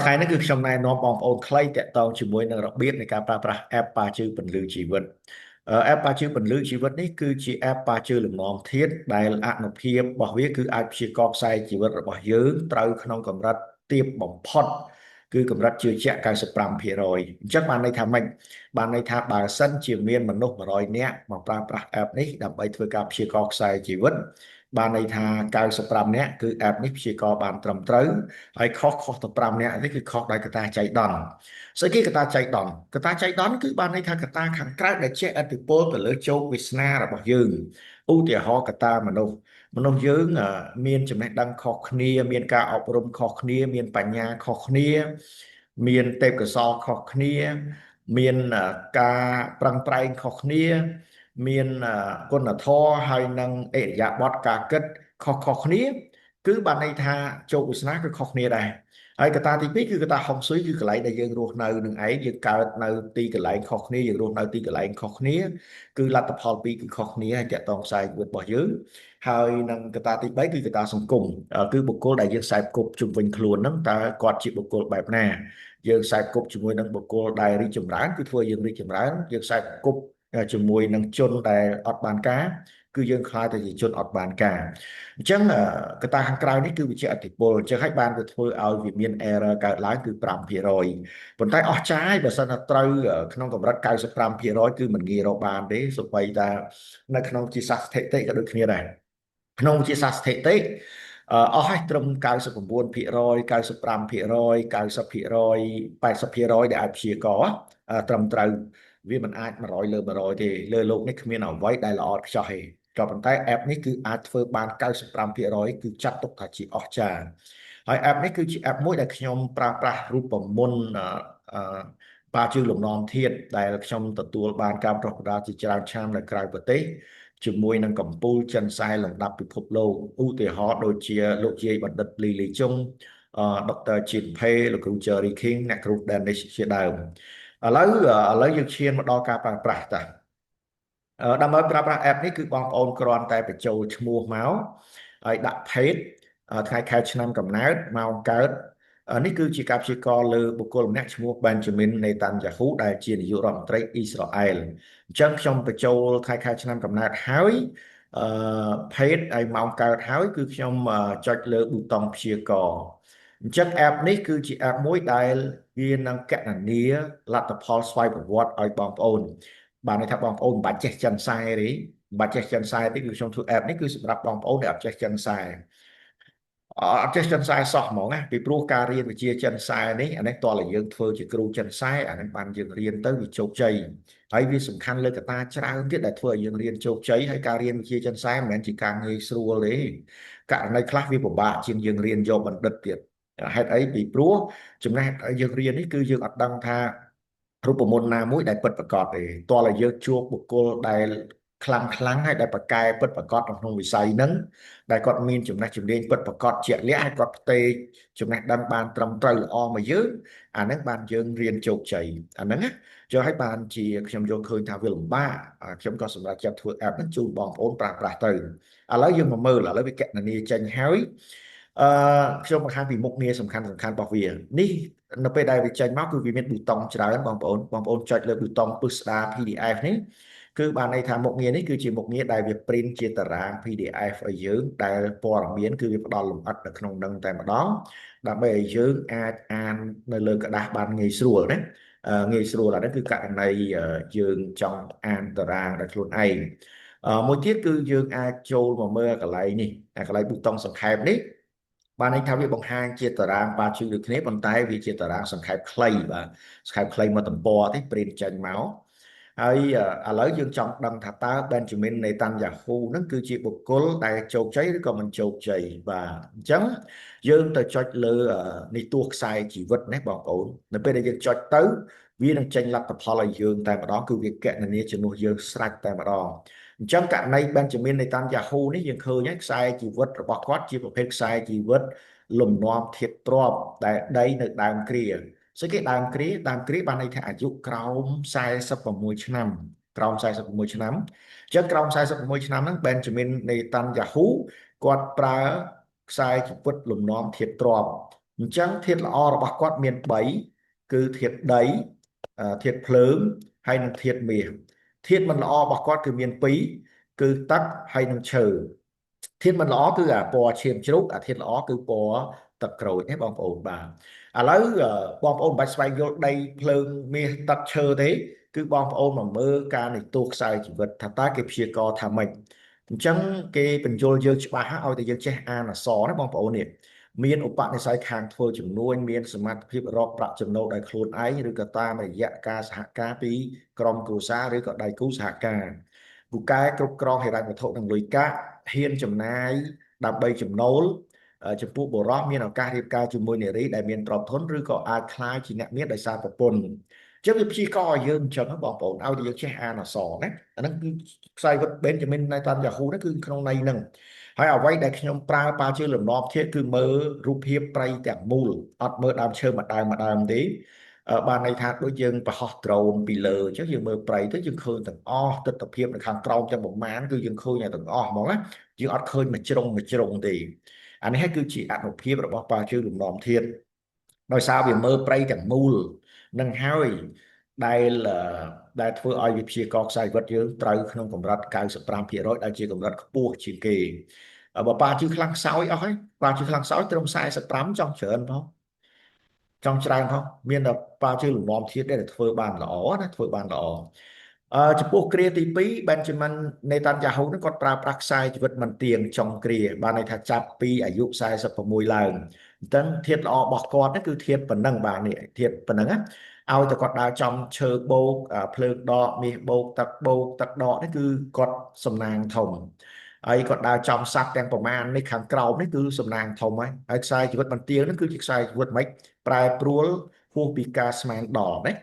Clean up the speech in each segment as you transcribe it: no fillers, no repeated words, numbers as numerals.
ថ្ងៃនេះគឺខ្ញុំណែនាំបងប្អូនខ្លីតាក់ទងជាមួយនឹងរបៀបនៃការប្រើប្រាស់ app ប៉ាជឿពន្លឺជីវិត app ប៉ាជឿពន្លឺជីវិតនេះគឺជា app ប៉ាជឿលំនាំធាតុដែលអនុភាពរបស់វាគឺអាចព្យាករណ៍ខ្សែជីវិតរបស់យើងត្រូវក្នុងកម្រិតទាបបំផុតគឺកម្រិតជឿជាក់95%អញ្ចឹងបានន័យថាម៉េចបានន័យថាបើសិនជាមានមនុស្ស100នាក់មកប្រើប្រាស់ app នេះដើម្បីធ្វើការព្យាករណ៍ខ្សែជីវិតបានន័យថា95នាក់គឺ app នេះព្យាករណ៍បានត្រឹមត្រូវហើយខុសទៅ5នាក់នេះគឺខុសដោយកត្តាចៃដន្យស្អីគេកត្តាចៃដន្យកត្តាចៃដន្យគឺបានន័យថាកត្តាខាងក្រៅដែលជះឥទ្ធិពលទៅលើជោគវាសនារបស់យើងឧទាហរណ៍កត្តាមនុស្សយើងមានចំណេះដឹងខុសគ្នាមានការអប់រំខុសគ្នាមានបញ្ញាខុសគ្នាមានទេពកោសល្យខុសគ្នាមានការប្រឹងប្រែងខុសគ្នាមានគុណធម៌ហើយនិងឥរិយាបថការគិតខុសៗគ្នាគឺបានន័យថាជោគវាសនាគឺខុសគ្នាដែរហើយកត្តាទី2គឺកត្តាហុងស៊ុយគឺកន្លែងដែលយើងរស់នៅនឹងឯងយើងកើតនៅទីកន្លែងខុសគ្នាយើងរស់នៅទីកន្លែងខុសគ្នាគឺលទ្ធផលពីរគឺខុសគ្នាហើយតាក់ទងខ្សែជីវិតរបស់យើងហើយនឹងកត្តាទី3គឺកត្តាសង្គមគឺបុគ្គលដែលយើងខ្សែគប់ជុំវិញខ្លួនហ្នឹងតើគាត់ជាបុគ្គលបែបណាយើងខ្សែគប់ជាមួយនឹងបុគ្គលដែលរីកចម្រើនគឺធ្វើយើងរីកចម្រើនយើងខ្សែគប់ជាមួយនឹងជនដែលអត់បានការគឺយើងខ្លាចទៅជាជនអត់បានការអញ្ចឹងកត្តាខាងក្រៅនេះគឺវាជាអតិពលអញ្ចឹងហើយបានវាធ្វើឲ្យវាមាន error កើតឡើងគឺ5%ប៉ុន្តែអស់ចាយបើសិនថាត្រូវក្នុងកម្រិត95%គឺមិនងាយរកបានទេសូម្បីតែនៅក្នុងជាសាស្ត្រស្ថិតិក៏ដូចគ្នាដែរក្នុងវិទ្យាសាស្ត្រស្ថិតិអស់ហើយត្រឹម99% 95% 90% 80%ដែលអាចព្យាករណ៍ត្រឹមត្រូវវាមិនអាច100លើ100ទេលើโลกនេះគ្មានអ្វីដែលល្អឥតខ្ចោះទេក៏ប៉ុន្តែ app នេះគឺអាចធ្វើបាន95%គឺចាត់ទុកថាជាអស្ចារ្យហើយ app នេះគឺជា app មួយដែលខ្ញុំប្រើប្រាស់រូបមន្តអឺបាជឿលំនាំធាតុដែលខ្ញុំទទួលបានការប្រកបដាជាច្រើនឆ្នាំនៅក្រៅប្រទេសជាមួយនឹងកម្ពុជាចិនសែលំដាប់ពិភពលោកឧទាហរណ៍ដូចជាលោកយាយបណ្ឌិតលីលីជុងដុកទ័រជីនផេលោកគ្រូ Jerry King អ្នកគ្រូ Dennis ជាដើមឥឡូវឥឡូវយើងឈានមកដល់ការប្រើប្រាស់តាដើម្បីប្រើប្រាស់ app នេះគឺបងប្អូនគ្រាន់តែបញ្ចូលឈ្មោះមកហើយដាក់ភេទថ្ងៃខែឆ្នាំកំណើតម៉ោងកើតនេះគឺជាការព្យាករណ៍លើបុគ្គលម្នាក់ឈ្មោះ Benjamin Netanyahu ដែលជានាយករដ្ឋមន្ត្រីអ៊ីស្រាអែលអញ្ចឹងខ្ញុំបញ្ចូលថ្ងៃខែឆ្នាំកំណើតហើយអឺភេទហើយម៉ោងកើតហើយគឺខ្ញុំចុចលើប៊ូតុងព្យាករណ៍អញ្ចឹង app នេះគឺជា app មួយដែលវានឹងកណនាលទ្ធផលស្វ័យប្រវត្តិឲ្យបងប្អូនបានន័យថាបងប្អូនមិនបាច់ចេះចិនសែទេមិនបាច់ចេះចិនសែទេគឺខ្ញុំធ្វើ app នេះគឺសម្រាប់បងប្អូនដែលអត់ចេះចិនសែអត់ចេះចិនសែសោះហ្មងណាពីព្រោះការរៀនវិជ្ជាចិនសែនេះអានេះតើឲ្យយើងធ្វើជាគ្រូចិនសែអានេះបានយើងរៀនទៅវាជោគជ័យហើយវាសំខាន់លើកត្តាច្រើនទៀតដែលធ្វើឲ្យយើងរៀនជោគជ័យហើយការរៀនវិជ្ជាចិនសែមិនមែនជាការងាយស្រួលទេករណីខ្លះវាពិបាកជាងយើងរៀនយកបណ្ឌិតទៀតហេតុអីពីព្រោះចំណេះយើងរៀននេះគឺយើងអត់ដឹងថារូបមន្តណាមួយដែលពិតប្រាកដទេតើឲ្យយើងជួបបុគ្គលដែលខ្លាំងខ្លាំងហើយដែលប្រកែពិតប្រាកដក្នុងវិស័យហ្នឹងដែលគាត់មានចំណេះជំនាញពិតប្រាកដជាក់លាក់ហើយគាត់ផ្ទេរចំណេះដឹងបានត្រឹមត្រូវល្អមកយើងអាហ្នឹងបានយើងរៀនជោគជ័យអាហ្នឹងណាចុះឲ្យបានជាខ្ញុំយល់ឃើញថាវាលំបាកខ្ញុំក៏សម្រេចចិត្តធ្វើ app ហ្នឹងជូនបងប្អូនប្រើប្រាស់ទៅឥឡូវយើងមកមើលឥឡូវវាកណនាចេញហើយអឺខ្ញុំបង្ហាញពីមុខងារសំខាន់សំខាន់របស់វានេះនៅពេលដែលវាចេញមកគឺវាមានប៊ូតុងច្រើនបងប្អូនបងប្អូនចុចលើប៊ូតុងពិស្ដារ PDF នេះគឺបានន័យថាមុខងារនេះគឺជាមុខងារដែលវា print ជាតារាង PDF ឲ្យយើងដែលព័ត៌មានគឺវាផ្ដល់លម្អិតនៅក្នុងនឹងតែម្ដងដើម្បីឲ្យយើងអាចអាននៅលើក្រដាសបានងាយស្រួលណាងាយស្រួលអានេះគឺករណីយើងចង់អានតារាងដោយខ្លួនឯងមួយទៀតគឺយើងអាចចូលមកមើលកន្លែងនេះកន្លែងប៊ូតុងសង្ខេបនេះបានន័យថាវាបង្ហាញជាតារាងបាជឿដូចគ្នាប៉ុន្តែវាជាតារាងសង្ខេបខ្លីបាទសង្ខេបខ្លីមកទំព័រទេ print ចេញមកហើយឥឡូវយើងចង់ដឹងថាតើ Benjamin Netanyahu នឹងគឺជាបុគ្គលដែលជោគជ័យឬក៏មិនជោគជ័យបាទអញ្ចឹងយើងទៅចុចលើនេះតួខ្សែជីវិតណាបងប្អូននៅពេលដែលយើងចុចទៅវានឹងចេញលទ្ធផលឲ្យយើងតែម្ដងគឺវាកណនាជំនួសយើងស្រេចតែម្ដងអញ្ចឹងករណី Benjamin Netanyahu នេះយើងឃើញហើយខ្សែជីវិតរបស់គាត់ជាប្រភេទខ្សែជីវិតលំនាំធាតុទ្រព្យដែលដីនៅដើមគ្រាស្អីគេដើមគ្រាដើមគ្រាបានន័យថាអាយុក្រោម46ឆ្នាំក្រោម46ឆ្នាំអញ្ចឹងក្រោម46ឆ្នាំហ្នឹង Benjamin Netanyahu គាត់ប្រើខ្សែជីវិតលំនាំធាតុទ្រព្យ អញ្ចឹងធាតុល្អរបស់គាត់មាន3គឺធាតុដីធាតុភ្លើងហើយនិងធាតុមាសធាតុមិនល្អរបស់គាត់គឺមាន2គឺទឹកហើយនិងឈើធាតុមិនល្អគឺអាពណ៌ឈាមជ្រូកអាធាតុល្អគឺពណ៌ទឹកក្រូចនេះបងប្អូនបាទឥឡូវបងប្អូនមិនបាច់ស្វែងយល់ដីភ្លើងមាសទឹកឈើទេគឺបងប្អូនមកមើលការនិទោសខ្សែជីវិតថាតើគេព្យាករថាម៉េចអញ្ចឹងគេបញ្យល់យើងច្បាស់ឲ្យតែយើងចេះអានអក្សរណាបងប្អូននេះមានឧបនិស្ស័យខាងធ្វើជំនួញមានសមត្ថភាពរកប្រាក់ចំណូលដោយខ្លួនឯងឬក៏តាមរយៈការសហការពីក្រុមគ្រួសារឬក៏ដៃគូសហការពូកែគ្រប់គ្រងហិរញ្ញវត្ថុនិងលុយកាក់ហ៊ានចំណាយដើម្បីចំណូលចំពោះបុរសមានឱកាសរៀបការជាមួយនារីដែលមានទ្រព្យធនឬក៏អាចក្លាយជាអ្នកមានដោយសារប្រពន្ធចឹងវាព្យាករឲ្យយើងអញ្ចឹងបងប្អូនឲ្យតែយើងចេះអានអក្សរណាអាហ្នឹងគឺខ្សែវុធ Benjamin Netanyahu ហ្នឹងគឺក្នុងន័យហ្នឹងហើយអ្វីដែលខ្ញុំប្រើប៉ាជឿលំនាំធាតុគឺមើលរូបភាពព្រៃទាំងមូលអត់មើលដើមឈើមួយដើមមួយដើមទេបានន័យថាដូចយើងប្រហោះដ្រូនពីលើអញ្ចឹងយើងមើលព្រៃទៅយើងឃើញទាំងអស់ទិដ្ឋភាពនៅខាងក្រោមទាំងប្រមាណគឺយើងឃើញទាំងអស់ហ្មងណាយើងអត់ឃើញមួយជ្រុងមួយជ្រុងទេអានេះគឺជាអនុភាពរបស់ប៉ាជឿលំនាំធាតុដោយសារវាមើលព្រៃទាំងមូលនឹងហើយដែលធ្វើឲ្យវិព្យាករខ្សែជីវិតយើងត្រូវក្នុងកម្រិត 95% ដែលជាកម្រិតខ្ពស់ជាងគេបើប៉ាជឿខ្លាំងខ្សោយអស់ហើយប៉ាជឿខ្លាំងខ្សោយត្រឹម45ចង់ច្រើនផងចង់ច្រើនផងមានតែប៉ាជឿលំនាំធាតុដែលធ្វើបានល្អណាធ្វើបានល្អចំពោះគ្រាទី2 Benjamin Netanyahu នឹងគាត់ប្រើប្រាស់ខ្សែជីវិតមិនទៀងចុងគ្រាបានន័យថាចាប់ពីអាយុ46ឡើងអញ្ចឹងធាតុល្អរបស់គាត់នេះគឺធាតុប៉ុណ្ណឹងបាទនេះធាតុប៉ុណ្ណឹងណាឲ្យតែគាត់ដើរចំឈើបោកភ្លើងដកមាសបោកទឹកបោកទឹកដកនេះគឺគាត់សំណាងធំហើយគាត់ដើរចំសัตว์ទាំងប្រមាណនេះខាងក្រោមនេះគឺសំណាងធំហើយហើយខ្សែជីវិតបន្ទៀងនេះគឺជាខ្សែជីវិតមិនប្រែប្រួលហួសពីការស្មានដល់ណា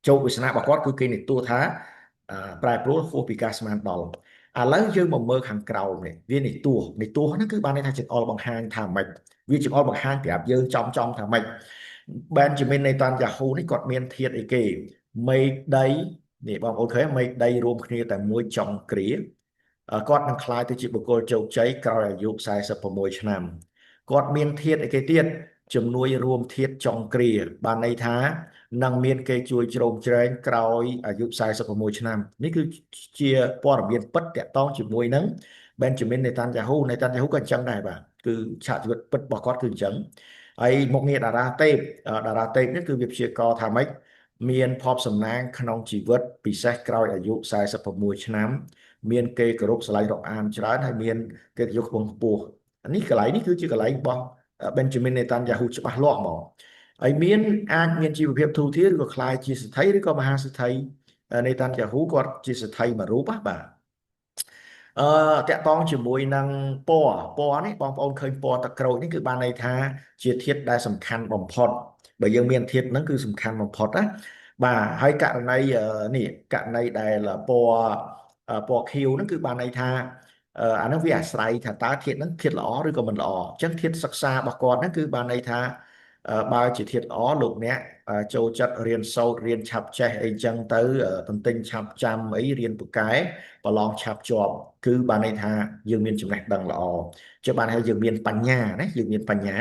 ជោគវាសនារបស់គាត់គឺគេនិទាថាប្រែប្រួលហួសពីការស្មានដល់ឥឡូវយើងមកមើលខាងក្រោមនេះវានិទាសនិទាសហ្នឹងគឺបានន័យថាចង្អុលបង្ហាញថាម៉េចវាចង្អុលបង្ហាញប្រាប់យើងចំចំថាម៉េច Benjamin Netanyahu នេះគាត់មានធាតុអីគេមេឃដីនេះបងប្អូនឃើញមេឃដីរួមគ្នាតែមួយចុងគ្រាគាត់នឹងក្លាយទៅជាបុគ្គលជោគជ័យក្រោយអាយុ46ឆ្នាំគាត់មានធាតុអីគេទៀតជំនួយរួមធាតុចុងគ្រាបានន័យថានឹងមានគេជួយជ្រោមជ្រែងក្រោយអាយុ46ឆ្នាំនេះគឺជាព័ត៌មានពិតតាក់ទងជាមួយនឹង Benjamin Netanyahu Netanyahu ក៏អញ្ចឹងដែរបាទគឺឆាកជីវិតពិតរបស់គាត់គឺអញ្ចឹងហើយមុខងារតារាទេពតារាទេពនេះគឺវាព្យាករថាម៉េចមានភ័ព្វសំណាងក្នុងជីវិតពិសេសក្រោយអាយុ46ឆ្នាំមានគេគោរពស្រឡាញ់រាប់អានច្រើនហើយមានកិត្តិយសខ្ពង់ខ្ពស់នេះកន្លែងនេះគឺជាកន្លែងរបស់ Benjamin Netanyahu ច្បាស់លាស់ហ្មងហើយមានអាចមានជីវភាពធូរធារឬក៏ក្លាយជាសេដ្ឋីឬក៏មហាសេដ្ឋី Netanyahu គាត់ជាសេដ្ឋីមួយរូបបាទតាក់តងជាមួយនឹងពណ៌ពណ៌នេះបងប្អូនឃើញពណ៌ទឹកក្រូចនេះគឺបានន័យថាជាធាតុដែលសំខាន់បំផុតបើយើងមានធាតុហ្នឹងគឺសំខាន់បំផុតណាបាទហើយករណីនេះករណីដែលពណ៌ខៀវហ្នឹងគឺបានន័យថាអាហ្នឹងវាអាស្រ័យថាតើធាតុហ្នឹងធាតុល្អឬក៏មិនល្អអញ្ចឹងធាតុសិក្សារបស់គាត់ហ្នឹងគឺបានន័យថាបើជាធាតុល្អលោកអ្នកចូលចិត្តរៀនសូត្ររៀនឆាប់ចេះអីចឹងទៅទន្ទិញឆាប់ចាំអីរៀនពូកែប្រឡងឆាប់ជាប់គឺបានន័យថាយើងមានចំណេះដឹងល្អចុះបានថាយើងមានបញ្ញាណាយើងមានបញ្ញា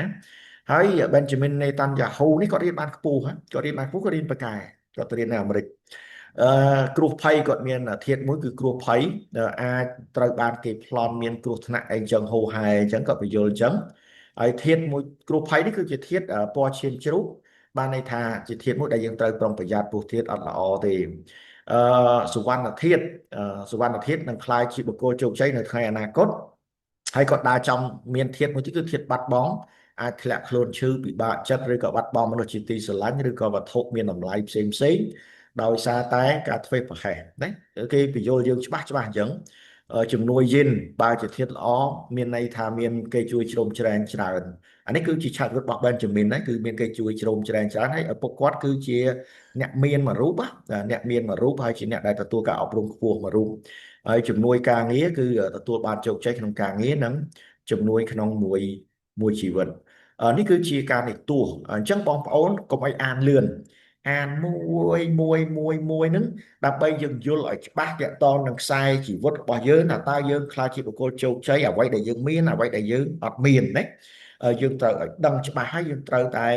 ហើយ Benjamin Netanyahu នេះគាត់រៀនបានខ្ពស់គាត់រៀនបានខ្ពស់គាត់រៀនពូកែគាត់ទៅរៀននៅអាមេរិកគ្រោះភ័យគាត់មានធាតុមួយគឺគ្រោះភ័យអាចត្រូវបានគេប្លន់មានគ្រោះថ្នាក់អីចឹងហូហែអញ្ចឹងគាត់បញ្យល់អញ្ចឹងហើយធាតុមួយគ្រោះភ័យនេះគឺជាធាតុពណ៌ឈាមជ្រូកបានន័យថាជាធាតុមួយដែលយើងត្រូវប្រុងប្រយ័ត្នព្រោះធាតុអត់ល្អទេអឺសុវណ្ណធាតុសុវណ្ណធាតុនឹងក្លាយជាបុគ្គលជោគជ័យនៅថ្ងៃអនាគតហើយគាត់ដើរចំមានធាតុមួយទៀតគឺធាតុបាត់បង់អាចធ្លាក់ខ្លួនឈឺពិបាកចិត្តឬក៏បាត់បង់មនុស្សជាទីស្រឡាញ់ឬក៏វត្ថុមានតម្លៃផ្សេងផ្សេងដោយសារតែការធ្វេសប្រហែសណាគេបញ្យល់យើងច្បាស់ច្បាស់អញ្ចឹងជំនួយយិនបើជាធាតុល្អមានន័យថាមានគេជួយជ្រោមជ្រែងច្រើនអានេះគឺជាឆាកជីវិតរបស់ Benjamin ណាគឺមានគេជួយជ្រោមជ្រែងច្រើនហើយឪពុកគាត់គឺជាអ្នកមានមួយរូបអ្នកមានមួយរូបហើយជាអ្នកដែលទទួលការអប់រំខ្ពស់មួយរូបហើយជំនួយការងារគឺទទួលបានជោគជ័យក្នុងការងារនិងជំនួយក្នុងមួយជីវិតនេះគឺជាការនិទាសអញ្ចឹងបងប្អូនកុំឲ្យអានលឿនអានមួយមួយមួយមួយហ្នឹងដើម្បីយើងយល់ឲ្យច្បាស់ទាក់ទងនឹងខ្សែជីវិតរបស់យើងថាតើយើងក្លាយជាបុគ្គលជោគជ័យអ្វីដែលយើងមានអ្វីដែលយើងអត់មានណា យើងត្រូវឲ្យដឹងច្បាស់ហើយយើងត្រូវតែ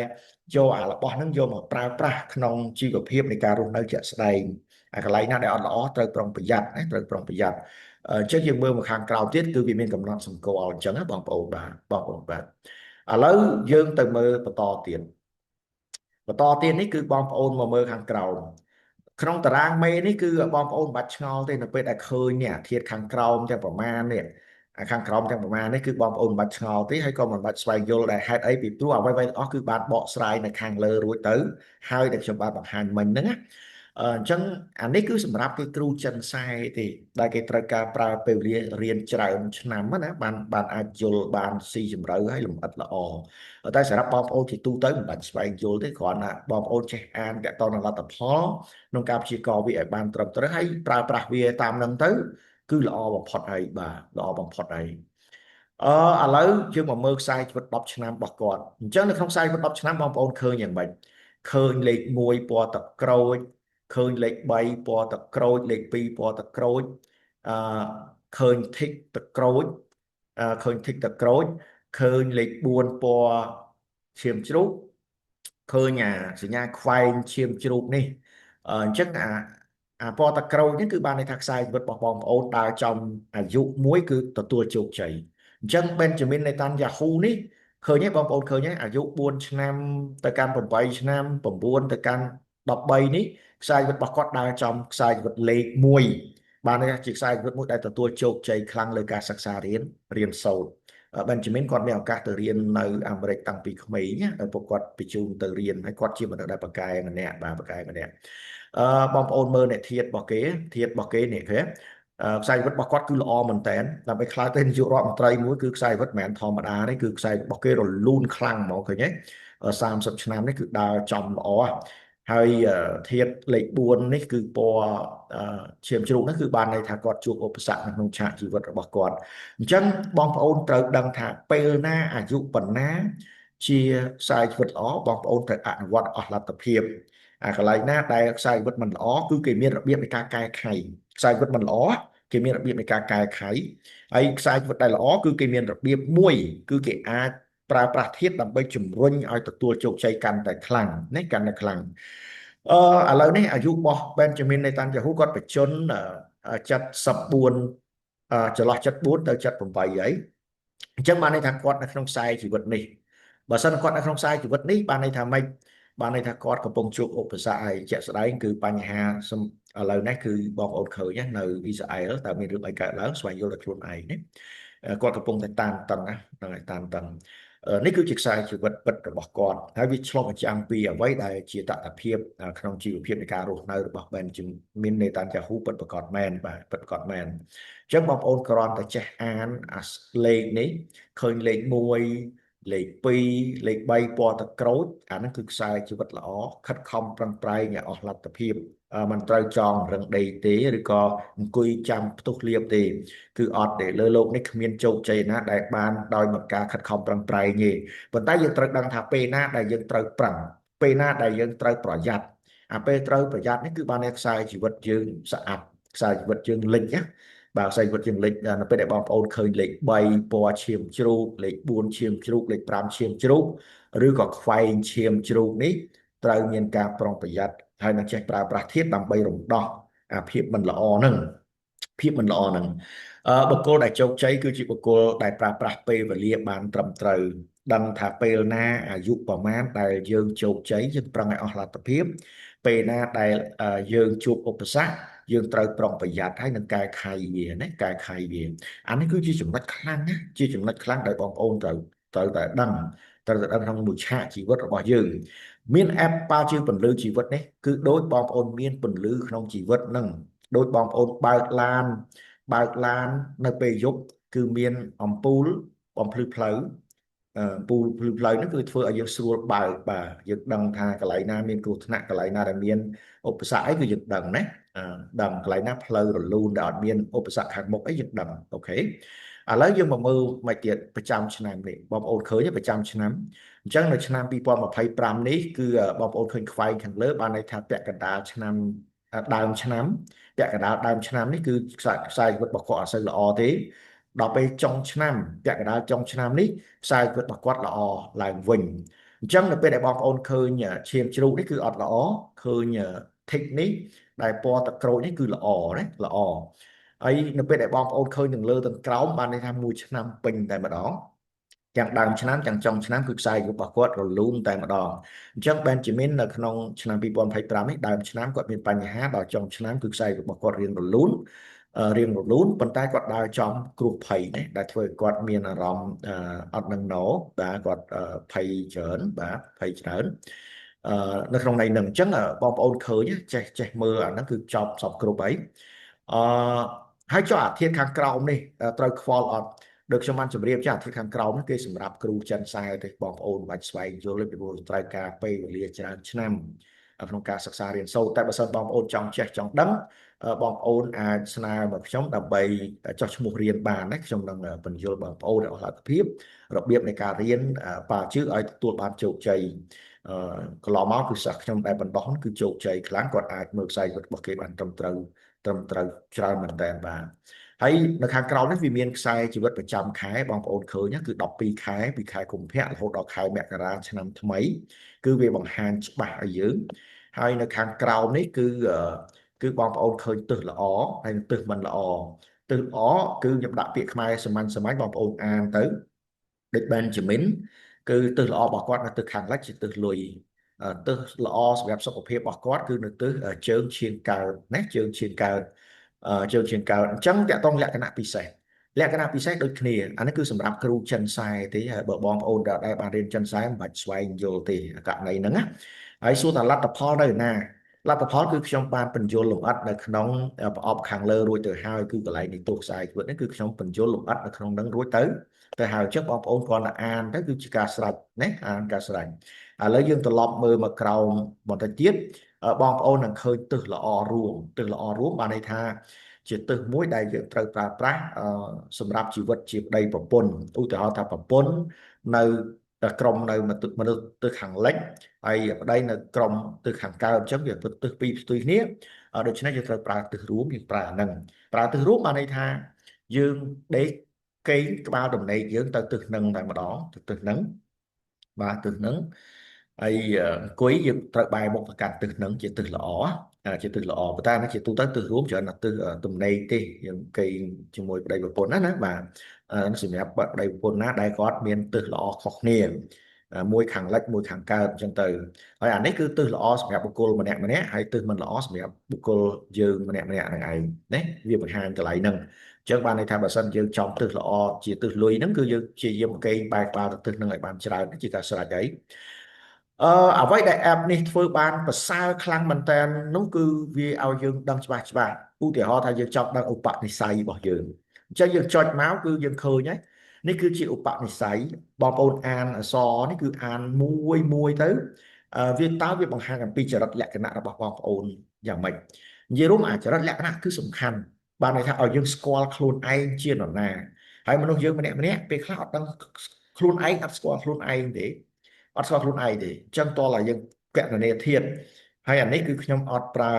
យកអារបស់ហ្នឹងយកមកប្រើប្រាស់ក្នុងជីវភាពនៃការរស់នៅជាក់ស្ដែងអាកន្លែងណាដែលអត់ល្អត្រូវប្រុងប្រយ័ត្នណាត្រូវប្រុងប្រយ័ត្នអញ្ចឹងយើងមើលមកខាងក្រោមទៀតគឺវាមានកំណត់សម្គាល់អញ្ចឹងណាបងប្អូនបាទបងប្អូនបាទឥឡូវយើងទៅមើលបន្តទៀតបន្តទៀតនេះគឺបងប្អូនមកមើលខាងក្រោមក្នុងតារាងមេនេះគឺបងប្អូនមិនបាច់ឆ្ងល់ទេនៅពេលដែលឃើញនេះអាធាតុខាងក្រោមទាំងប្រមាណនេះអាខាងក្រោមទាំងប្រមាណនេះគឺបងប្អូនមិនបាច់ឆ្ងល់ទេហើយក៏មិនបាច់ស្វែងយល់ដែរហេតុអីពីព្រោះអ្វីៗទាំងអស់គឺបានបកស្រាយនៅខាងលើរួចទៅហើយដែលខ្ញុំបានបង្ហាញមិញហ្នឹងណាអញ្ចឹងអានេះគឺសម្រាប់គេគ្រូចិនសែទេដែលគេត្រូវការប្រើពេលវេលារៀនច្រើនឆ្នាំណាបានអាចយល់បានស៊ីជម្រៅហើយលម្អិតល្អតែសម្រាប់បងប្អូនជាទូទៅមិនបាច់ស្វែងយល់ទេគ្រាន់តែបងប្អូនចេះអានតកតនឹងលទ្ធផលក្នុងការព្យាករណ៍វាឲ្យបានត្រឹមត្រូវហើយប្រើប្រាស់វាតាមនឹងទៅគឺល្អបំផុតហើយបាទល្អបំផុតហើយអឺឥឡូវយើងមកមើលខ្សែជីវិត10ឆ្នាំរបស់គាត់អញ្ចឹងនៅក្នុងខ្សែជីវិត10ឆ្នាំបងប្អូនឃើញយ៉ាងម៉េចឃើញលេខ1ពណ៌ទឹកក្រូចឃើញលេខ3ពណ៌ទឹកក្រូចលេខ2ពណ៌ទឹកក្រូចអឺឃើញធីកទឹកក្រូចឃើញធីកទឹកក្រូចឃើញលេខ4ពណ៌ឈាមជ្រូកឃើញអាសញ្ញាខ្វែងឈាមជ្រូកនេះអញ្ចឹងអាពណ៌ទឹកក្រូចនេះគឺបានន័យថាខ្សែជីវិតរបស់បងប្អូនដើរចំអាយុមួយគឺទទួលជោគជ័យអញ្ចឹង Benjamin Netanyahu នេះឃើញទេបងប្អូនឃើញទេអាយុ4ឆ្នាំទៅកាន់8ឆ្នាំ9ទៅកាន់13នេះខ្សែជីវិតរបស់គាត់ដើរចំខ្សែជីវិតលេខ1បានន័យថាជាខ្សែជីវិតមួយដែលទទួលជោគជ័យខ្លាំងលើការសិក្សារៀនសូត្រ Benjamin គាត់មានឱកាសទៅរៀននៅអាមេរិកតាំងពីក្មេងណាហើយពួកគាត់បញ្ជូនទៅរៀនហើយគាត់ជាមនុស្សដែលប្រកែម្នាក់បាទប្រកែម្នាក់អឺបងប្អូនមើលអ្នកធាតរបស់គេធាតរបស់គេនេះឃើញខ្សែជីវិតរបស់គាត់គឺល្អមែនតើដើម្បីខ្លាចទៅនាយករដ្ឋមន្ត្រីមួយគឺខ្សែជីវិតមិនមែនធម្មតាទេគឺខ្សែរបស់គេរលូនខ្លាំងហ្មងឃើញទេ30ឆ្នាំនេះគឺដើរចំល្អហើយធាតលេខ4នេះគឺពណ៌ឈាមជ្រូកនេះគឺបានន័យថាគាត់ជួបឧបសគ្គនៅក្នុងឆាកជីវិតរបស់គាត់អញ្ចឹងបងប្អូនត្រូវដឹងថាពេលណាអាយុប៉ុណ្ណាជាខ្សែជីវិតល្អបងប្អូនត្រូវអនុវត្តអស់លទ្ធភាពអាកន្លែងណាដែលខ្សែជីវិតមិនល្អគឺគេមានរបៀបនៃការកែខៃខ្សែជីវិតមិនល្អគេមានរបៀបនៃការកែខៃហើយខ្សែជីវិតដែលល្អគឺគេមានរបៀបមួយគឺគេអាចប្រើប្រាស់ធាតុដើម្បីជំរុញឲ្យទទួលជោគជ័យកាន់តែខ្លាំងនេះកាន់តែខ្លាំងអឺឥឡូវនេះអាយុរបស់ Benjamin Netanyahu គាត់បញ្ជន74ចន្លោះ74ទៅ78ហើយអញ្ចឹងបានន័យថាគាត់នៅក្នុងខ្សែជីវិតនេះបើសិនគាត់នៅក្នុងខ្សែជីវិតនេះបានន័យថាម៉េចបានន័យថាគាត់កំពុងជួបឧបសគ្គហើយជាក់ស្ដែងគឺបញ្ហាឥឡូវនេះគឺបងប្អូនឃើញនៅអ៊ីស្រាអែលតើមានរឿងអីកើតឡើងស្វែងយល់ដល់ខ្លួនឯងនេះគាត់កំពុងតែតានតឹងណាហ្នឹងហើយតានតឹងនេះគឺជាខ្សែជីវិតពិតរបស់គាត់ហើយវាឆ្លុះបញ្ចាំងពីអ្វីដែលជាតថភាពក្នុងជីវភាពនៃការរស់នៅរបស់ Benjamin Netanyahu ពិតប្រាកដមែនបាទពិតប្រាកដមែនអញ្ចឹងបងប្អូនគ្រាន់តែចេះអានអាលេខនេះឃើញលេខ1លេខ2លេខ3ពណ៌ទឹកក្រូចអាហ្នឹងគឺខ្សែជីវិតល្អខិតខំប្រឹងប្រែងឲ្យអស់លទ្ធភាពមិនត្រូវចងរឹងដេកទេឬក៏អង្គុយចាំផ្ទុះលៀបទេគឺអត់ទេលើโลกនេះគ្មានជោគជ័យណាដែលបានដោយមិនការខិតខំប្រឹងប្រែងទេប៉ុន្តែយើងត្រូវដឹងថាពេលណាដែលយើងត្រូវប្រឹងពេលណាដែលយើងត្រូវប្រយ័ត្នអាពេលត្រូវប្រយ័ត្ននេះគឺបានខ្សែជីវិតយើងស្អាតខ្សែជីវិតយើងលិចណាបាទខ្សែជីវិតយើងលិចនៅពេលដែលបងប្អូនឃើញលេខ3ពណ៌ឈាមជ្រូកលេខ4ឈាមជ្រូកលេខ5ឈាមជ្រូកឬក៏ខ្វែងឈាមជ្រូកនេះត្រូវមានការប្រុងប្រយ័ត្នហើយនឹងចេះប្រើប្រាស់ធាតុដើម្បីរំដោះអាភាពមិនល្អហ្នឹងភាពមិនល្អហ្នឹងបុគ្គលដែលជោគជ័យគឺជាបុគ្គលដែលប្រើប្រាស់ពេលវេលាបានត្រឹមត្រូវដឹងថាពេលណាអាយុប្រមាណដែលយើងជោគជ័យយើងប្រឹងឲ្យអស់លទ្ធភាពពេលណាដែលយើងជួបឧបសគ្គយើងត្រូវប្រុងប្រយ័ត្នហើយនឹងកែខៃវាណាកែខៃវាអានេះគឺជាចំណុចខ្លាំងណាជាចំណុចខ្លាំងដែលបងប្អូនត្រូវតែដឹងត្រូវតែដឹងក្នុងមួយឆាកជីវិតរបស់យើងមាន app ប៉ាជឿពន្លឺជីវិតនេះគឺដូចបងប្អូនមានពន្លឺក្នុងជីវិតហ្នឹងដូចបងប្អូនបើកឡានបើកឡាននៅពេលយប់គឺមានអំពូលបំភ្លឺផ្លូវអំពូលភ្លឺផ្លូវហ្នឹងគឺធ្វើឲ្យយើងស្រួលបើកបាទយើងដឹងថាកន្លែងណាមានគ្រោះថ្នាក់កន្លែងណាដែលមានឧបសគ្គអីគឺយើងដឹងណាដឹងកន្លែងណាផ្លូវរលូនដែលអត់មានឧបសគ្គខាងមុខអីយើងដឹង OK ឥឡូវយើងមកមើលមកទៀតប្រចាំឆ្នាំនេះបងប្អូនឃើញប្រចាំឆ្នាំអញ្ចឹងនៅឆ្នាំ2025នេះគឺបងប្អូនឃើញខ្វែងខាងលើបានន័យថាពាក់កណ្ដាលឆ្នាំដើមឆ្នាំពាក់កណ្ដាលដើមឆ្នាំនេះគឺខ្សែជីវិតរបស់គាត់អត់សូវល្អទេ ដល់ពេលចុងឆ្នាំពាក់កណ្ដាលចុងឆ្នាំនេះខ្សែជីវិតរបស់គាត់ល្អឡើងវិញអញ្ចឹងនៅពេលដែលបងប្អូនឃើញឈាមជ្រូកនេះគឺអត់ល្អឃើញ tick នេះដែលពណ៌ទឹកក្រូចនេះគឺល្អណាល្អហើយនៅពេលដែលបងប្អូនឃើញទាំងលើទាំងក្រោមបានន័យថាមួយឆ្នាំពេញតែម្ដងទាំងដើមឆ្នាំទាំងចុងឆ្នាំគឺខ្សែរបស់គាត់រលូនតែម្ដងអញ្ចឹង Benjamin នៅក្នុងឆ្នាំ2025នេះដើមឆ្នាំគាត់មានបញ្ហាដល់ចុងឆ្នាំគឺខ្សែរបស់គាត់រៀងរលូនរៀងរលូនប៉ុន្តែគាត់ដើរចំគ្រោះភ័យណាដែលធ្វើឲ្យគាត់មានអារម្មណ៍អត់នឹងណបាទគាត់ភ័យច្រើនបាទភ័យច្រើននៅក្នុងន័យនឹងអញ្ចឹងបងប្អូនឃើញចេះមើលអាហ្នឹងគឺចប់សពគ្រប់ហើយអឺហើយចុះអាធាតុខាងក្រោមនេះត្រូវខ្វល់អត់ដូចខ្ញុំបានជម្រាបចាអាទិត្យខាងក្រោមគេសម្រាប់គ្រូចិនខ្សែទេបងប្អូនមិនបាច់ស្វែងយល់ទេពីព្រោះត្រូវការពេលវេលាច្រើនឆ្នាំក្នុងការសិក្សារៀនសូត្រតែបើសិនបងប្អូនចង់ចេះចង់ដឹងបងប្អូនអាចស្នើមកខ្ញុំដើម្បីចុះឈ្មោះរៀនបានណាខ្ញុំនឹងបញ្យល់បងប្អូនឲ្យអស់លទ្ធភាពរបៀបនៃការរៀនបាជើឲ្យទទួលបានជោគជ័យកន្លងមកគឺសិស្សខ្ញុំដែលបណ្ដោះគឺជោគជ័យខ្លាំងគាត់អាចមើលខ្សែជីវិតរបស់គេបានត្រឹមត្រូវត្រឹមត្រូវច្រើនមែនតើបាទហើយនៅខាងក្រោមនេះវាមានខ្សែជីវិតប្រចាំខែបងប្អូនឃើញគឺ12ខែពីខែកុម្ភៈរហូតដល់ខែមករាឆ្នាំថ្មីគឺវាបង្ហាញច្បាស់ឲ្យយើងហើយនៅខាងក្រោមនេះគឺគឺបងប្អូនឃើញទិសល្អហើយទិសមិនល្អទិសល្អគឺខ្ញុំដាក់ពាក្យខ្មែរសាមញ្ញសាមញ្ញបងប្អូនអានទៅដូច Benjamin គឺទិសល្អរបស់គាត់នៅទិសខាងលិចជាទិសលុយទិសល្អសម្រាប់សុខភាពរបស់គាត់គឺនៅទិសជើងឈៀងកើតណាជើងឈៀងកើតជើងឈៀងកើតអញ្ចឹងតកតងលក្ខណៈពិសេសលក្ខណៈពិសេសដូចគ្នាអានេះគឺសម្រាប់គ្រូចិនខ្សែទេបើបងប្អូនដែលបានរៀនចិនខ្សែមិនបាច់ស្វែងយល់ទេករណីហ្នឹងណាហើយសួរថាលទ្ធផលនៅណាលទ្ធផលគឺខ្ញុំបានបញ្យល់លម្អិតនៅក្នុងប្រអប់ខាងលើរួចទៅហើយគឺកន្លែងនេះទោសខ្សែជីវិតនេះគឺខ្ញុំបញ្យល់លម្អិតនៅក្នុងនឹងរួចទៅទៅហើយអញ្ចឹងបងប្អូនគ្រាន់តែអានទៅគឺជាការស្រេចណាអានការស្រេចឥឡូវយើងត្រឡប់មើលមកក្រោមបន្តិចទៀតបងប្អូននឹងឃើញទិសល្អរួមទិសល្អរួមបានន័យថាជាទិសមួយដែលយើងត្រូវប្រើប្រាស់សម្រាប់ជីវិតជាប្តីប្រពន្ធឧទាហរណ៍ថាប្រពន្ធនៅក្រុមនៅមនុស្សទិសខាងលិចហើយប្តីនៅក្រុមទិសខាងកើតអញ្ចឹងវាទិសពីរផ្ទុយគ្នាដូច្នេះយើងត្រូវប្រើទិសរួមយើងប្រើអាហ្នឹងប្រើទិសរួមបានន័យថាយើងដេកកេងក្បាលដំណេកយើងទៅទិសនឹងតែម្ដងទៅទិសនឹងបាទទិសនឹងហើយអង្គុយយើងត្រូវបែរមុខទៅកាន់ទិសនឹងជាទិសល្អជាទិសល្អប៉ុន្តែនេះជាទូទៅទិសរួមច្រើនតែទិសទំនេកទេយើងគេងជាមួយប្តីប្រពន្ធណាណាបាទសម្រាប់ប្តីប្រពន្ធណាដែលគាត់មានទិសល្អខុសគ្នាមួយខាងលិចមួយខាងកើតអញ្ចឹងទៅហើយអានេះគឺទិសល្អសម្រាប់បុគ្គលម្នាក់ម្នាក់ហើយទិសមិនល្អសម្រាប់បុគ្គលយើងម្នាក់ម្នាក់ហ្នឹងឯងណាវាបង្ហាញកន្លែងហ្នឹងអញ្ចឹងបានន័យថាបើសិនយើងចំទិសល្អជាទិសលុយហ្នឹងគឺយើងព្យាយាមកេងបែរក្បាលទៅទិសហ្នឹងឲ្យបានច្រើនជាការស្រេចអីអ្វីដែល app នេះធ្វើបានប្រសើរខ្លាំងមែនតើនោះគឺវាឲ្យយើងដឹងច្បាស់ច្បាស់ឧទាហរណ៍ថាយើងចង់ដឹងឧបនិស្ស័យរបស់យើងអញ្ចឹងយើងចុចមកគឺយើងឃើញហើយនេះគឺជាឧបនិស្ស័យបងប្អូនអានអក្សរនេះគឺអានមួយមួយទៅវាតើវាបង្ហាញអំពីចរិតលក្ខណៈរបស់បងប្អូនយ៉ាងម៉េចនិយាយរួមអាចរិតលក្ខណៈគឺសំខាន់បានន័យថាឲ្យយើងស្គាល់ខ្លួនឯងជានរណាហើយមនុស្សយើងម្នាក់ម្នាក់ពេលខ្លះអត់ដឹងខ្លួនឯងអត់ស្គាល់ខ្លួនឯងទេអត់ស្គាល់ខ្លួនឯងទេអញ្ចឹងតោះតែយើងកណនាធាតុហើយអានេះគឺខ្ញុំអត់ប្រើ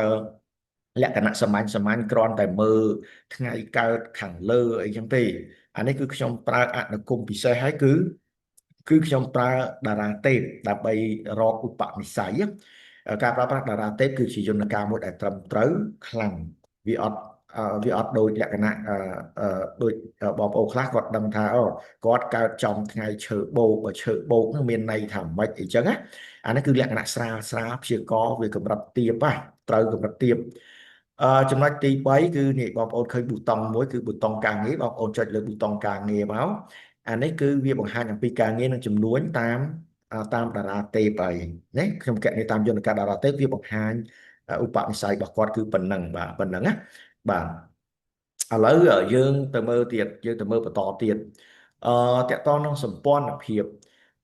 លក្ខណៈសាមញ្ញសាមញ្ញគ្រាន់តែមើលថ្ងៃកើតខាងលើអីចឹងទេអានេះគឺខ្ញុំប្រើអនុគមពិសេសហើយគឺខ្ញុំប្រើតារាទេពដើម្បីរកឧបនិស្ស័យការប្រើប្រាស់តារាទេពគឺជាយន្តការមួយដែលត្រឹមត្រូវខ្លាំងវាអត់ដូចលក្ខណៈដូចបងប្អូនខ្លះគាត់ដឹងថាអូគាត់កើតចំថ្ងៃឈើបោកបើឈើបោកនឹងមានន័យថាម៉េចអីចឹងណាអានេះគឺលក្ខណៈស្រាលស្រាលព្យាករវាកម្រិតទាបហ่ะត្រូវកម្រិតទាបចំណុចទី3គឺនេះបងប្អូនឃើញប៊ូតុងមួយគឺប៊ូតុងការងារបងប្អូនចុចលើប៊ូតុងការងារមកអានេះគឺវាបង្ហាញអំពីការងារនិងចំនួនតាមតារាទេពហើយណាខ្ញុំកណនីតាមយន្តការតារាទេពវាបង្ហាញឧបនិស្ស័យរបស់គាត់គឺប៉ុណ្ណឹងបាទប៉ុណ្ណឹងណាបាទឥឡូវយើងទៅមើលទៀតយើងទៅមើលបន្តទៀតតកតងនឹងសម្ព័ន្ធភាព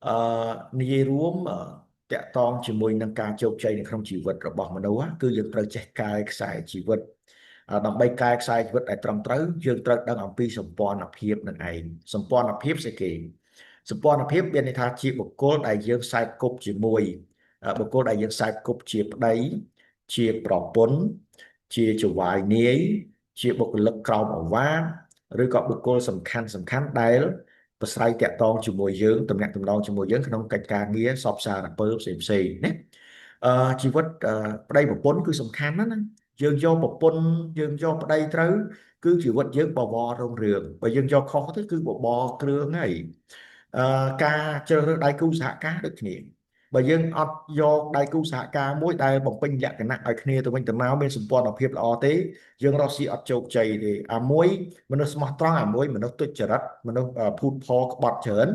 អឺនិយាយរួមតកតងជាមួយនឹងការជោគជ័យនៅក្នុងជីវិតរបស់មនុស្សគឺយើងត្រូវចេះកែខ្សែជីវិតដើម្បីកែខ្សែជីវិតឲ្យត្រឹមត្រូវយើងត្រូវដឹងអំពីសម្ព័ន្ធភាពនឹងឯងសម្ព័ន្ធភាពស្អីគេសម្ព័ន្ធភាពមានន័យថាជាបុគ្គលដែលយើងខ្សែគប់ជាមួយបុគ្គលដែលយើងខ្សែគប់ជាប្តីជាប្រពន្ធជាចៅហ្វាយនាយជាបុគ្គលិកក្រោមឱវាទ ឬក៏បុគ្គលសំខាន់សំខាន់ដែលប្រស្រ័យតាក់ទងជាមួយយើងតំណាក់តំណងជាមួយយើងក្នុងកិច្ចការងារសពសារពើផ្សេងផ្សេងណាអឺជីវិតប្តីប្រពន្ធគឺសំខាន់ណាស់ណាយើងយកប្រពន្ធយើងយកប្តីត្រូវគឺជីវិតយើងបវររុងរឿងបើយើងយកខុសទៅគឺបបរគ្រឿងហើយអឺការជ្រើសរើសដៃគូសហការដូចគ្នាបើយើងអត់យកដៃគូសហការមួយដែលបំពេញលក្ខណៈឲ្យគ្នាទៅវិញទៅមកមានសម្ព័ន្ធភាពល្អទេយើងរកស៊ីអត់ជោគជ័យទេអាមួយមនុស្សស្មោះត្រង់អាមួយមនុស្សទុច្ចរិតមនុស្សភូតផលក្បត់ច្រើន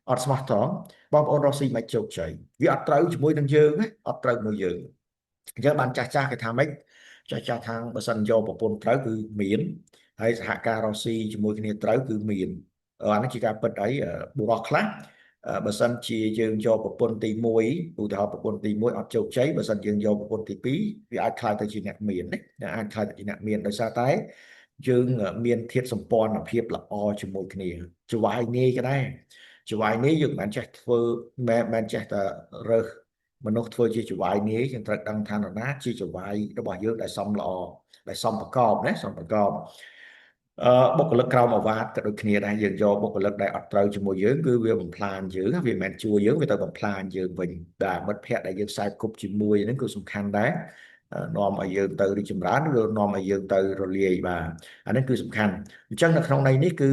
អត់ស្មោះត្រង់បងប្អូនរកស៊ីមិនជោគជ័យវាអត់ត្រូវជាមួយនឹងយើងណាអត់ត្រូវមួយយើងអញ្ចឹងបានចាស់ចាស់គេថាម៉េចចាស់ចាស់ថាបើសិនយកប្រពន្ធត្រូវគឺមានហើយសហការរកស៊ីជាមួយគ្នាត្រូវគឺមានអានេះជាការពិតអីបុរសខ្លះបើសិនជាយើងយកប្រពន្ធទី1ឧទាហរណ៍ប្រពន្ធទី1អត់ជោគជ័យបើសិនយើងយកប្រពន្ធទី2វាអាចក្លាយទៅជាអ្នកមានណាអាចក្លាយទៅជាអ្នកមានដោយសារតែយើងមានធាតុសម្ព័ន្ធភាពល្អជាមួយគ្នាចវាយនាយក៏ដែរចវាយនាយយើងមិនចេះធ្វើមិនចេះតែរើសមនុស្សធ្វើជាចវាយនាយយើងត្រូវដឹងថានរណាជាចវាយរបស់យើងដែលសមល្អដែលសមប្រកបណាសមប្រកបអឺបុគ្គលិកក្រោមអាវ៉ាតក៏ដូចគ្នាដែរយើងយកបុគ្គលិកដែលអត់ត្រូវជាមួយយើងគឺវាបំផ្លាញយើងវាមិនមែនជួយយើងវាទៅបំផ្លាញយើងវិញបាទមិត្តភ័ក្តិដែលយើងខ្សែគប់ជាមួយហ្នឹងគឺសំខាន់ដែរនាំឲ្យយើងទៅរីកចម្រើនឬនាំឲ្យយើងទៅរលាយបាទអានេះគឺសំខាន់អញ្ចឹងនៅក្នុងន័យនេះគឺ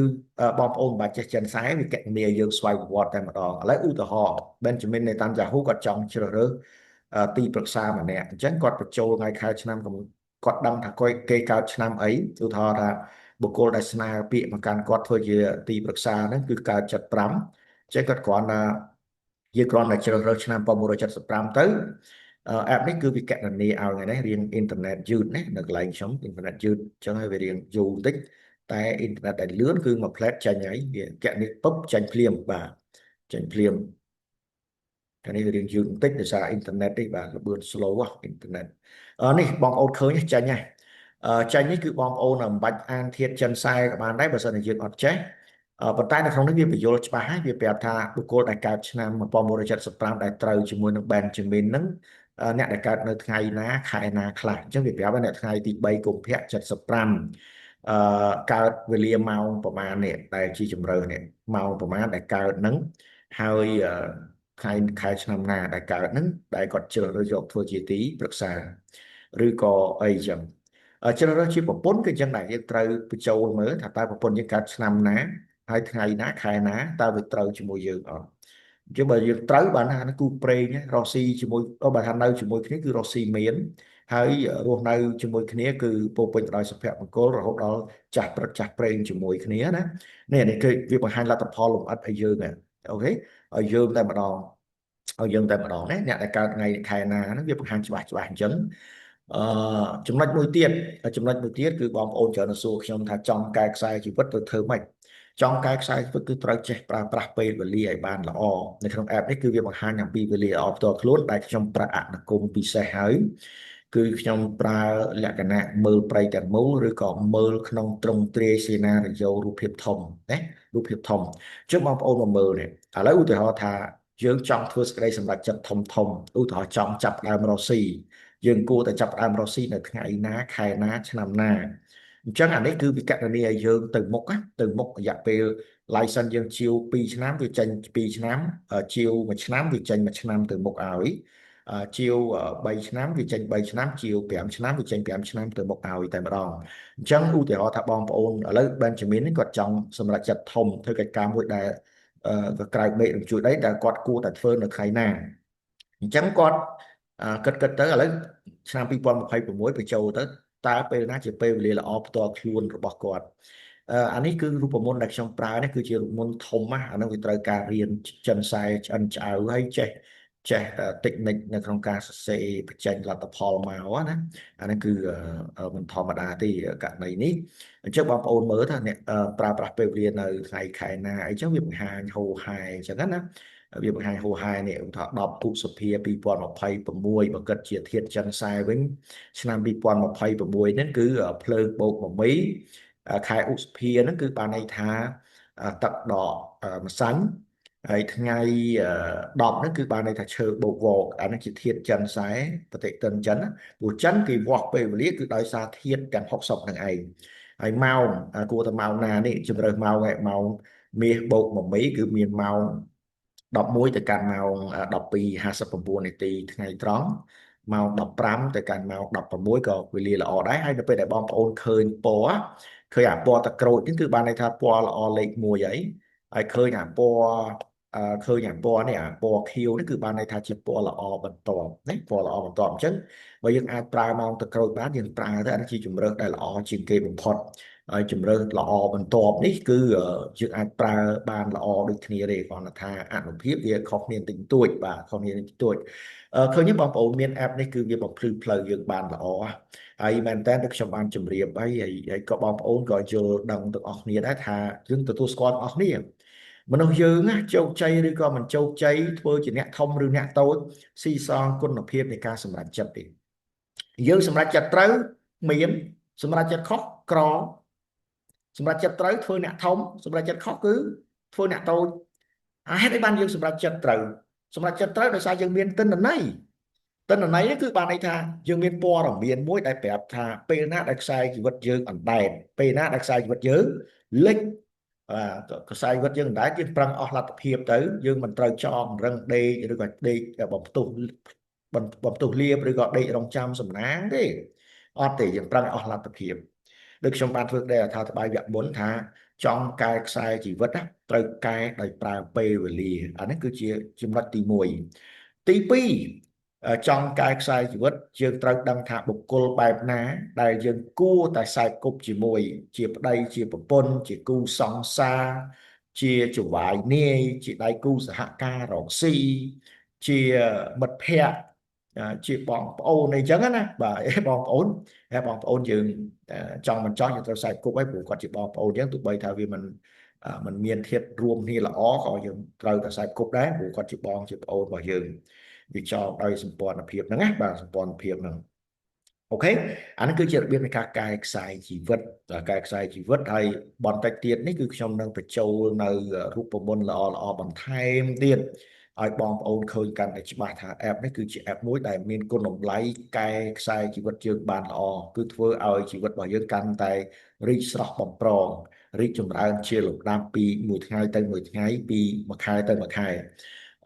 បងប្អូនមិនបាច់ចេះចិនខ្សែវាកណនាយើងស្វ័យប្រវត្តិតែម្ដងឥឡូវឧទាហរណ៍ Benjamin Netanyahu គាត់ចង់ជ្រើសរើសទីប្រឹក្សាម្នាក់អញ្ចឹងគាត់បញ្ចូលថ្ងៃខែឆ្នាំគាត់ដឹងថាគេកើតឆ្នាំអីឧទាហរណ៍ថាបុគ្គលដែលស្នើពាក្យមកកាន់គាត់ធ្វើជាទីប្រឹក្សាហ្នឹងគឺកើត75អញ្ចឹងគាត់គ្រាន់តែយើងគ្រាន់តែជ្រើសរើសឆ្នាំ1975ទៅ app នេះគឺវាកណនាឲ្យថ្ងៃនេះរៀងអ៊ីនធឺណិតយឺតណានៅកន្លែងខ្ញុំអ៊ីនធឺណិតយឺតអញ្ចឹងហើយវារៀងយូរបន្តិចតែអ៊ីនធឺណិតដែលលឿនគឺមួយផ្លែតចេញហើយវាកណនីពុបចេញភ្លាមបាទចេញភ្លាមកាលនេះវារៀងយឺតបន្តិចដោយសារអ៊ីនធឺណិតនេះបាទលបឿន slow អ៊ីនធឺណិតនេះបងប្អូនឃើញចេញហើយចាញ់នេះគឺបងប្អូនមិនបាច់អានធាតចិនខ្សែក៏បានដែរបើសិនជាយើងអត់ចេះប៉ុន្តែនៅក្នុងនេះវាបញ្យល់ច្បាស់ហើយវាប្រាប់ថាបុគ្គលដែលកើតឆ្នាំ1975ដែលត្រូវជាមួយនឹង Benjamin ហ្នឹងអ្នកដែលកើតនៅថ្ងៃណាខែណាខ្លះអញ្ចឹងវាប្រាប់ថាអ្នកថ្ងៃទី3កុម្ភៈ75អឺកើតវេលាម៉ោងប្រហែលនេះដែលជាជំរឿនេះម៉ោងប្រហែលដែលកើតហ្នឹងហើយថ្ងៃខែឆ្នាំណាដែលកើតហ្នឹងដែលគាត់ជ្រើសរើសយកធ្វើជាទីប្រឹក្សាឬក៏អីចឹងជ្រើសរើសជាប្រពន្ធគឺអញ្ចឹងដែរយើងត្រូវបញ្ចូលមើលថាតើប្រពន្ធយើងកើតឆ្នាំណាហើយថ្ងៃណាខែណាតើវាត្រូវជាមួយយើងអត់អញ្ចឹងបើយើងត្រូវបានថាគូប្រេងរកស៊ីជាមួយបើថានៅជាមួយគ្នាគឺរកស៊ីមានហើយរស់នៅជាមួយគ្នាគឺពោពេញទៅដោយសុភមង្គលរហូតដល់ចាស់ព្រឹកចាស់ព្រេងជាមួយគ្នាណានេះគឺវាបង្ហាញលទ្ធផលលម្អិតឲ្យយើងអូខេឲ្យយើងតែម្ដងឲ្យយើងតែម្ដងណាអ្នកដែលកើតថ្ងៃខែណាហ្នឹងវាបង្ហាញច្បាស់ច្បាស់អញ្ចឹងអឺចំណុចមួយទៀតចំណុចមួយទៀតគឺបងប្អូនច្រើនសួរខ្ញុំថាចង់កែខ្សែជីវិតទៅធ្វើម៉េចចង់កែខ្សែជីវិតគឺត្រូវចេះប្រើប្រាស់ពេលវេលាឲ្យបានល្អនៅក្នុង app នេះគឺវាបង្ហាញអំពីវេលាល្អផ្ទាល់ខ្លួនដែលខ្ញុំប្រើអនុគមពិសេសហើយគឺខ្ញុំប្រើលក្ខណៈមើលព្រៃទាំងមូលឬក៏មើលក្នុងត្រង់ទ្រាយសេណារីយ៉ូរូបភាពធំណារូបភាពធំអញ្ចឹងបងប្អូនមកមើលនេះឥឡូវឧទាហរណ៍ថាយើងចង់ធ្វើសេចក្តីសម្រេចចិត្តធំធំឧទាហរណ៍ចង់ចាប់ដើមរកស៊ីយើងគួរតែចាប់ដើមរកស៊ីនៅថ្ងៃណាខែណាឆ្នាំណាអញ្ចឹងអានេះគឺវិកណនាឲ្យយើងទៅមុខណាទៅមុខរយៈពេល license យើងជាវ2ឆ្នាំវាចេញ2ឆ្នាំជាវ1ឆ្នាំវាចេញ1ឆ្នាំទៅមុខឲ្យជាវ3ឆ្នាំវាចេញ3ឆ្នាំជាវ5ឆ្នាំវាចេញ5ឆ្នាំទៅមុខឲ្យតែម្ដងអញ្ចឹងឧទាហរណ៍ថាបងប្អូនឥឡូវ Benjamin នេះគាត់ចង់សម្រេចចិត្តធំធ្វើកិច្ចការមួយដែលក៏ក្រៅមេឃរំជួយដីដែលគាត់គួរតែធ្វើនៅថ្ងៃណាអញ្ចឹងគាត់គិតគិតទៅឥឡូវឆ្នាំ2026បញ្ចូលទៅតើពេលណាជាពេលវេលាល្អផ្ទាល់ខ្លួនរបស់គាត់អានេះគឺរូបមន្តដែលខ្ញុំប្រើនេះគឺជារូបមន្តធំណាអានោះវាត្រូវការរៀនចិនខ្សែឆ្អិនឆ្អៅហើយចេះចេះតិចនិចនៅក្នុងការសរសេរបញ្ចេញលទ្ធផលមកណាអានេះគឺមិនធម្មតាទេករណីនេះអញ្ចឹងបងប្អូនមើលថាអ្នកប្រើប្រាស់ពេលវេលានៅថ្ងៃខែណាអីចឹងវាបង្ហាញហូហែអញ្ចឹងណាវាបង្ហាញហូហែនេះឧទាហរណ៍10ឧសភា2026បើគិតជាធាតុចិនខ្សែវិញឆ្នាំ2026ហ្នឹងគឺភ្លើងបូកមមីខែឧសភាហ្នឹងគឺបានន័យថាទឹកដកម្សាញ់ហើយថ្ងៃ10ហ្នឹងគឺបានន័យថាឈើបូកវកអាហ្នឹងជាធាតុចិនខ្សែបតិទិនចិនព្រោះចិនគេវាស់ពេលវេលាគឺដោយសារធាតុទាំង60ហ្នឹងឯង ហើយម៉ោងគួរតែម៉ោងណានេះជំរើសម៉ោងឯម៉ោងមាសបូកមមីគឺមានម៉ោង11ទៅកាន់ម៉ោង12:59នាទីថ្ងៃត្រង់ម៉ោង15ទៅកាន់ម៉ោង16ក៏វេលាល្អដែរហើយនៅពេលដែលបងប្អូនឃើញពណ៌ឃើញអាពណ៌តក្រូចនេះគឺបានន័យថាពណ៌ល្អលេខ1ហើយហើយឃើញអាពណ៌ឃើញអាពណ៌នេះអាពណ៌ខៀវនេះគឺបានន័យថាជាពណ៌ល្អបន្ទាប់ណាពណ៌ល្អបន្ទាប់អញ្ចឹងបើយើងអាចប្រើម៉ោងតក្រូចបានយើងប្រើទៅអានេះជាជំរើសដែលល្អជាងគេបំផុតហើយជំរើសល្អបន្ទាប់នេះគឺយើងអាចប្រើបានល្អដូចគ្នាទេគ្រាន់តែថាអនុភាពវាខុសគ្នាបន្តិចបន្តួចបាទខុសគ្នាបន្តិចបន្តួចឃើញទេបងប្អូនមាន app នេះគឺវាបំភ្លឺផ្លូវយើងបានល្អហើយមែនតើដូចខ្ញុំបានជម្រាបហើយហើយក៏បងប្អូនក៏យល់ដឹងទាំងអស់គ្នាដែរថាយើងទទួលស្គាល់ទាំងអស់គ្នាមនុស្សយើងណាជោគជ័យឬក៏មិនជោគជ័យធ្វើជាអ្នកធំឬអ្នកតូចស៊ីសងគុណភាពនៃការសម្រេចចិត្តទេយើងសម្រេចចិត្តត្រូវមានសម្រេចចិត្តខុសក្រសម្រាប់ចិត្តត្រូវធ្វើអ្នកធំសម្រាប់ចិត្តខុសគឺធ្វើអ្នកតូចអាហេតុអីបានយើងសម្រាប់ចិត្តត្រូវសម្រាប់ចិត្តត្រូវដោយសារយើងមានទិន្នន័យទិន្នន័យនេះគឺបានន័យថាយើងមានព័ត៌មានមួយដែលប្រាប់ថាពេលណាដែលខ្សែជីវិតយើងអណ្ដែតពេលណាដែលខ្សែជីវិតយើងលិចបាទខ្សែជីវិតយើងអណ្ដែតយើងប្រឹងអស់លទ្ធភាពទៅយើងមិនត្រូវចងរឹងដេកឬក៏ដេកបំផ្ទុះបំផ្ទុះលៀបឬក៏ដេករងចាំសំណាងទេអត់ទេយើងប្រឹងអស់លទ្ធភាពដូចខ្ញុំបានធ្វើដែរអត្ថាធិប្បាយវគ្គមុនថាចង់កែខ្សែជីវិតណាត្រូវកែដោយប្រើពេលវេលាអានេះគឺជាចំណុចទី1ទី2ចង់កែខ្សែជីវិតយើងត្រូវដឹងថាបុគ្គលបែបណាដែលយើងគួរតែខ្សែគប់ជាមួយជាប្តីជាប្រពន្ធជាគូសង្សារជាចវាយនាយជាដៃគូសហការរកស៊ីជាមិត្តភ័ក្តិជាបងប្អូនអីចឹងណាបាទបងប្អូនហើយបងប្អូនយើងចង់មិនចង់យើងត្រូវខ្សែគប់ហើយព្រោះគាត់ជាបងប្អូនចឹងទោះបីថាវាមិនមានធាតុរួមគ្នាល្អក៏យើងត្រូវតែខ្សែគប់ដែរព្រោះគាត់ជាបងជាប្អូនរបស់យើងវាចងដោយសម្ព័ន្ធភាពហ្នឹងណាបាទសម្ព័ន្ធភាពហ្នឹងអូខេអានេះគឺជារបៀបនៃការកែខ្សែជីវិតកែខ្សែជីវិតហើយបន្តិចទៀតនេះគឺខ្ញុំនឹងបញ្ចូលនៅរូបមន្តល្អល្អបន្ថែមទៀតឲ្យបងប្អូនឃើញកាន់តែច្បាស់ថា app នេះគឺជា app មួយដែលមានគុណតម្លៃកែខ្សែជីវិតយើងបានល្អគឺធ្វើឲ្យជីវិតរបស់យើងកាន់តែរីកស្រស់បំព្រងរីកចម្រើនជាលំដាប់ពីមួយថ្ងៃទៅមួយថ្ងៃពីមួយខែទៅមួយខែ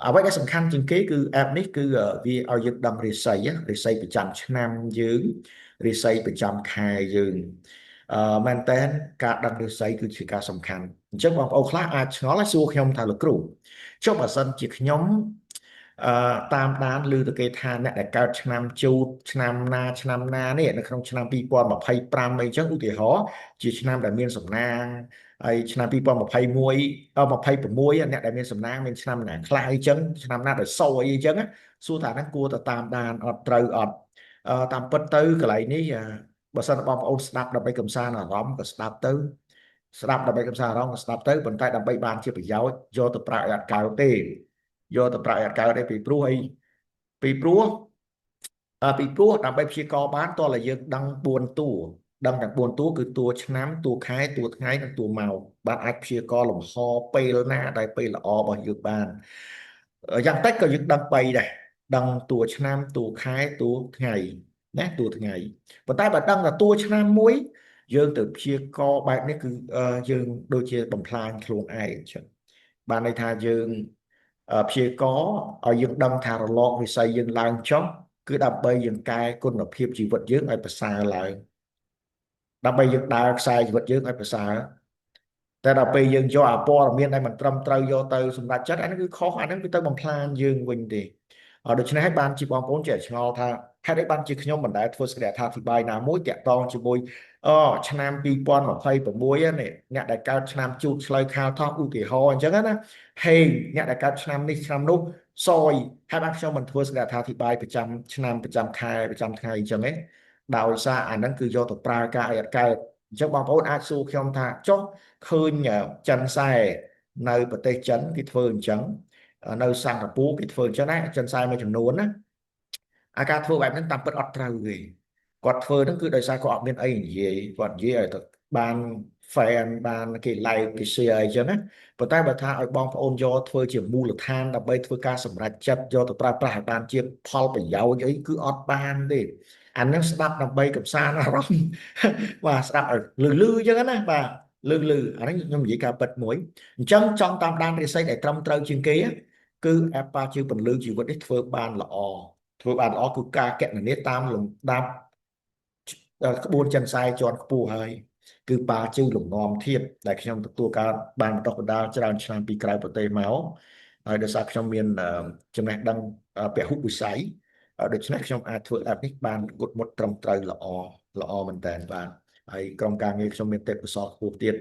អ្វីដែលសំខាន់ជាងគេគឺ app នេះគឺវាឲ្យយើងដឹងរាសីរាសីប្រចាំឆ្នាំយើងរាសីប្រចាំខែយើងអឺមែនតើការដឹងរាសីគឺជាការសំខាន់អញ្ចឹងបងប្អូនខ្លះអាចឆ្ងល់ហើយសួរខ្ញុំថាលោកគ្រូចុះបើសិនជាខ្ញុំអឺតាមដានឮទៅគេថាអ្នកដែលកើតឆ្នាំជូតឆ្នាំណាឆ្នាំណានេះនៅក្នុងឆ្នាំ2025អីចឹងឧទាហរណ៍ជាឆ្នាំដែលមានសំណាងហើយឆ្នាំ2021 26អ្នកដែលមានសំណាងមានឆ្នាំណាខ្លះអីចឹងឆ្នាំណាដែលសយអីចឹងសួរថាហ្នឹងគួរតែតាមដានអត់ត្រូវអត់តាមពិតទៅកន្លែងនេះបើសិនបងប្អូនស្ដាប់ដើម្បីកំសាន្តអារម្មណ៍ក៏ស្ដាប់ទៅស្ដាប់ដើម្បីកំសាន្តអារម្មណ៍ក៏ស្ដាប់ទៅប៉ុន្តែដើម្បីបានជាប្រយោជន៍យកទៅប្រើឲ្យអត់កើតទេយកទៅប្រើឲ្យអត់កើតទេពីព្រោះអីពីព្រោះពីព្រោះដើម្បីព្យាករបានតើតែយើងដឹង4តួដឹងទាំង4តួគឺតួឆ្នាំតួខែតួថ្ងៃនិងតួម៉ោងបានអាចព្យាករលំហពេលណាដែលពេលល្អរបស់យើងបានយ៉ាងតិចក៏យើងដឹង3ដែរដឹងតួឆ្នាំតួខែតួថ្ងៃណាតួថ្ងៃប៉ុន្តែបើដឹងតែតួឆ្នាំមួយយើងទៅព្យាករបែបនេះគឺយើងដូចជាបំផ្លាញខ្លួនឯងអញ្ចឹងបានន័យថាយើងព្យាករឲ្យយើងដឹងថារលកវិស័យយើងឡើងចុះគឺដើម្បីយើងកែគុណភាពជីវិតយើងឲ្យប្រសើរឡើងដើម្បីយើងដើរខ្សែជីវិតយើងឲ្យប្រសើរតែដល់ពេលយើងយកអាព័ត៌មានដែលមិនត្រឹមត្រូវយកទៅសម្រាប់ចិត្តអានេះគឺខុសអានេះវាទៅបំផ្លាញយើងវិញទេដូច្នេះហើយបានជាបងប្អូនចេះឆ្ងល់ថាហេតុអីបានជាខ្ញុំមិនដែលធ្វើសេចក្តីអត្ថាធិប្បាយណាមួយតាក់ទងជាមួយអូឆ្នាំ2026នេះអ្នកដែលកើតឆ្នាំជូតឆ្លូវខាលថោះឧទាហរណ៍អញ្ចឹងណាហេងអ្នកដែលកើតឆ្នាំនេះឆ្នាំនោះសយហើយបានខ្ញុំមិនធ្វើសេចក្តីអត្ថាធិប្បាយប្រចាំឆ្នាំប្រចាំខែប្រចាំថ្ងៃអញ្ចឹងឯងដោយសារអាហ្នឹងគឺយកទៅប្រើការឲ្យអត់កើតអញ្ចឹងបងប្អូនអាចសួរខ្ញុំថាចុះឃើញចិនសែនៅប្រទេសចិនគេធ្វើអញ្ចឹងនៅសិង្ហបុរីគេធ្វើអញ្ចឹងណាចិនសែមួយចំនួនណាអាការធ្វើបែបហ្នឹងតាមពិតអត់ត្រូវទេគាត់ធ្វើហ្នឹងគឺដោយសារគាត់អត់មានអីនិយាយគាត់និយាយឲ្យទៅបាន fan បានគេ like គេ share អីចឹងណាប៉ុន្តែបើថាឲ្យបងប្អូនយកធ្វើជាមូលដ្ឋានដើម្បីធ្វើការសម្រេចចិត្តយកទៅប្រើប្រាស់ឲ្យបានជាផលប្រយោជន៍អីគឺអត់បានទេអានឹងស្ដាប់ដើម្បីកំសាន្តអារម្មណ៍បាទស្ដាប់ឲ្យលឺលឺចឹងណាបាទលឺលឺអានេះខ្ញុំនិយាយការពិតមួយអញ្ចឹងចង់តាមដានរាសីដែលត្រឹមត្រូវជាងគេគឺ app ប៉ាជឿពន្លឺជីវិតនេះធ្វើបានល្អធ្វើបានល្អគឺការកណនាតាមលំដាប់ក្បួនចិនខ្សែជាន់ខ្ពស់ហើយគឺប៉ាជឿលំនាំធៀបដែលខ្ញុំទទួលការបានបន្តបណ្ដាលច្រើនឆ្នាំពីក្រៅប្រទេសមកហើយដោយសារខ្ញុំមានចំណេះដឹងពហុវិស័យដូច្នេះខ្ញុំអាចធ្វើ app នេះបានគត់មុតត្រឹមត្រូវល្អល្អមែនតើបាទហើយក្រុមការងារខ្ញុំមានទេពកោសល្យខ្ពស់ទៀត។